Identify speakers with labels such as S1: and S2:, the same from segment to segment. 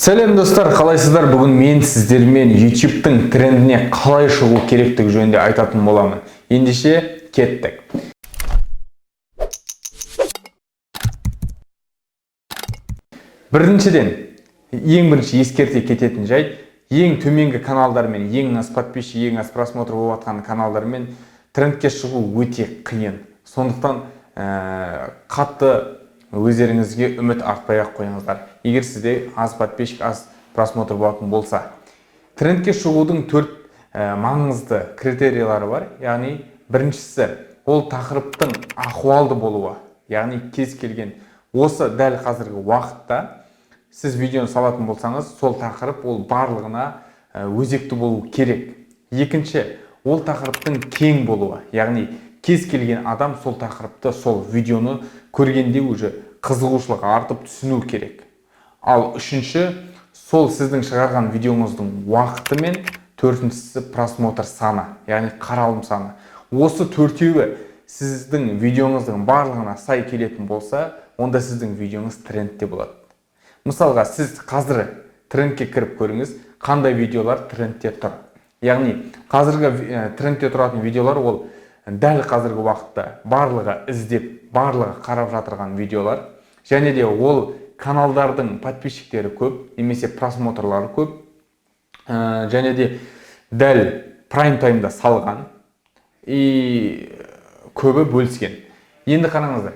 S1: Сәлем, достар, қалайсыздар? Бүгін мен сіздермен YouTube'тың трендіне қалай шығу керектігі жөнінде айтатын боламын. Ендеше кеттік. Біріншіден, ең бірінші ескерте кететін жайт: ең төменгі каналдармен, ең аз подписчик, ең аз просмотр болып жатқан каналдармен трендке шығу өте қиын. Сондықтан қатты өздеріңізге үміт артпай ақ қойыңыздар, егер сізде аз подписчик, аз просмотр болатын болса. Трендке шығудың төрт маңызды критерийлары бар. Яғни біріншісі — ол тақырыптың ахуалды болуы. Яғни кез келген осы дәл қазіргі уақытта сіз видеоны салатын болсаңыз, сол тақырып ол барлығына өзекті болу керек. Екінші — ол тақырыптың кең болуы. Яғни кез келген адам сол тақырыпты, сол видеоны көргенде уже қызығушылығы артып, түсіну керек. Ал үшінші — сол сіздің шығарған видеоңыздың уақыты мен төртіншісі — просмотр саны, яғни қаралым саны. Осы төртеуі сіздің видеоңыздың барлығына сай келетін болса, онда сіздің видеоңыз трендте болады. Мысалға, сіз қазір трендке кіріп көріңіз, қандай видеолар трендте тұр. Яғни қазіргі трендте тұратын видеолар — ол дәл қазіргі уақытта барлығы іздеп, барлығы қарап жатырған видеолар және де ол каналдардың подписчиктері көп немесе просмотрлары көп, және де дәл прайм таймда салған и көбі бөліскен. Енді қараңыздар,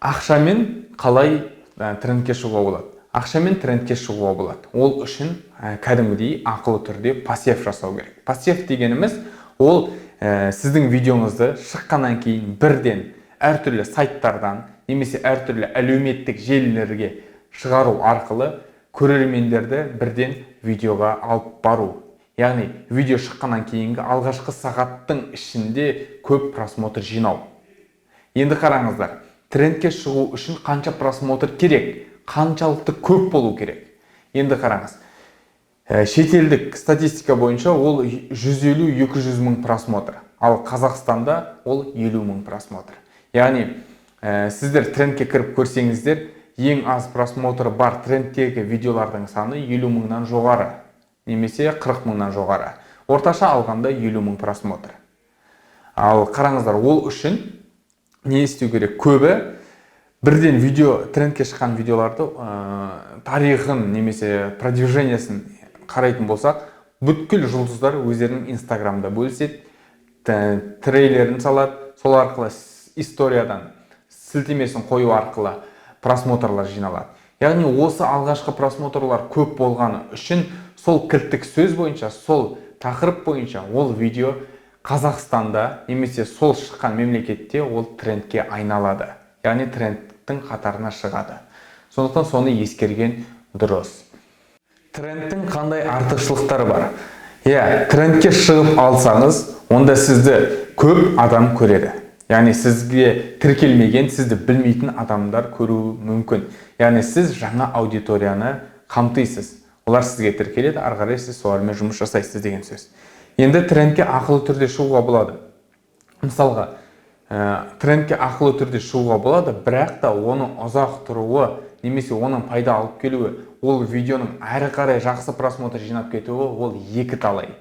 S1: ақшамен қалай трендке шығуға болады? Ақшамен трендке шығуға болады. Ол үшін кәдімгідей ақылы түрде посев жасау керек. Посев дегеніміз — ол сіздің видеоңызды шыққаннан кейін бірден әртүрлі сайттардан немесе әртүрлі әлеуметтік желілерге шығару арқылы көрермендерді бірден видеоға алып бару. Яғни видео шыққаннан кейінгі алғашқы сағаттың ішінде көп просмотр жинау. Енді қараңыздар, трендке шығу үшін қанша просмотр керек, қаншалықты көп болу керек? Енді қараңыз, шетелдік статистика бойынша ол 150-200 мың просмотр, ал Қазақстанда ол 50 мың просмотр. Яғни сіздер трендке кіріп көрсеңіздер, ең аз просмотры бар трендтегі видеолардың саны 50 мыңнан жоғары немесе 40 мыңнан жоғары, орташа алғанда 50 мың просмотр. Ал қараңыздар, ол үшін не істеу керек? Көбі бірден видео, трендке шыққан видеоларды тарихын немесе продвижениесін қарайтын болсақ, бүткіл жұлдыздар өздерінің Инстаграмда бөліседі, трейлерін салады. Сол арқылы историядан сілтемесін қою арқылы просмотрлар жиналады. Яғни осы алғашқы просмотрлар көп болғаны үшін сол кілттік сөз бойынша, сол тақырып бойынша ол видео Қазақстанда немесе сол шыққан мемлекетте ол трендке айналады, яғни трендтің қатарына шығады. Сондықтан соны ескерген дұрыс. Трендтің қандай артықшылықтары бар? Иә, трендке шығып алсаңыз, онда сізді көп адам көреді. Яғни сізге тіркелмеген, сізді білмейтін адамдар көруі мүмкін. Яғни сіз жаңа аудиторияны қамтисыз, олар сізге тіркеледі, ары қарай сіз солармен жұмыс жасайсыз деген сөз. Енді трендке ақылы түрде шығуға болады. Мысалға, трендке ақылы түрде шығуға болады, бірақ та оның ұзақ тұруы немесе оның пайда алып келуі, ол видеоның әрі қарай жақсы просмотр жинап кетуі — ол екі талай.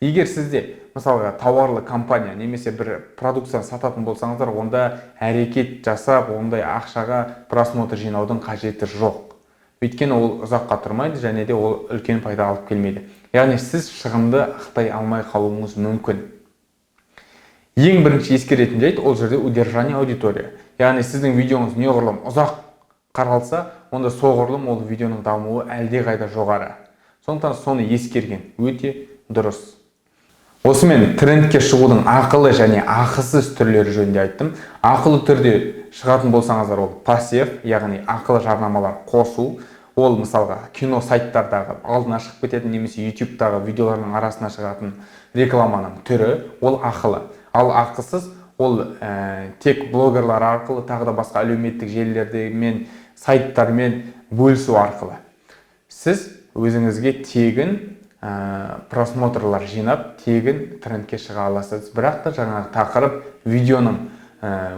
S1: Егер сізде, мысалға, тауарлы компания немесе бір продукцияны сататын болсаңыздар, онда әрекет жасап, ондай ақшаға просмотр жинаудың қажеті жоқ. Өйткені ол ұзаққа тұрмайды және де ол үлкен пайда алып келмейді. Яғни сіз шығынды ақтай алмай қалуыңыз мүмкін. Ең бірінші ескеретін жайт — ол жерде удержание аудитория. Яғни сіздің видеоңыз неғұрлым ұзақ қаралса, онда соғұрлым ол видеоның дамуы әлдеқайда жоғары. Сондықтан соны ескерген өте дұрыс. Осымен трендке шығудың ақылы және ақысыз түрлері жөнінде айттым. Ақылы түрде шығатын болсаңыздар, ол посев, яғни ақылы жарнамалар қосу. Ол, мысалға, кино сайттардағы алдына шығып кететін немесе Ютубтағы видеолардың арасына шығатын рекламаның түрі. Ол ақылы. Ал ақысыз — ол тек блогерлар арқылы, тағы да басқа әлеуметтік желілермен, сайттармен бөлісу арқылы сіз өзіңізге тегін просмотрлар жинап, тегін трендке шыға аласыз. Бірақ та жаңағы тақырып, видеоның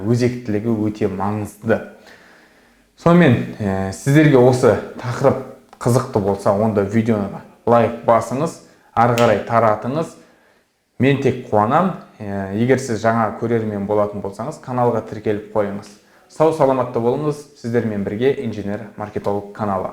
S1: өзектілігі өте маңызды. Сонымен, сіздерге осы тақырып Қызықты болса, онда видеоға лайк басыңыз, ары қарай таратыңыз. Мен тек қуанам. Егер сіз жаңа көрермен болатын болсаңыз, каналға тіркеліп қойыңыз. Сау саламатта болыңыз. Сіздермен бірге Инженер маркетолог каналы.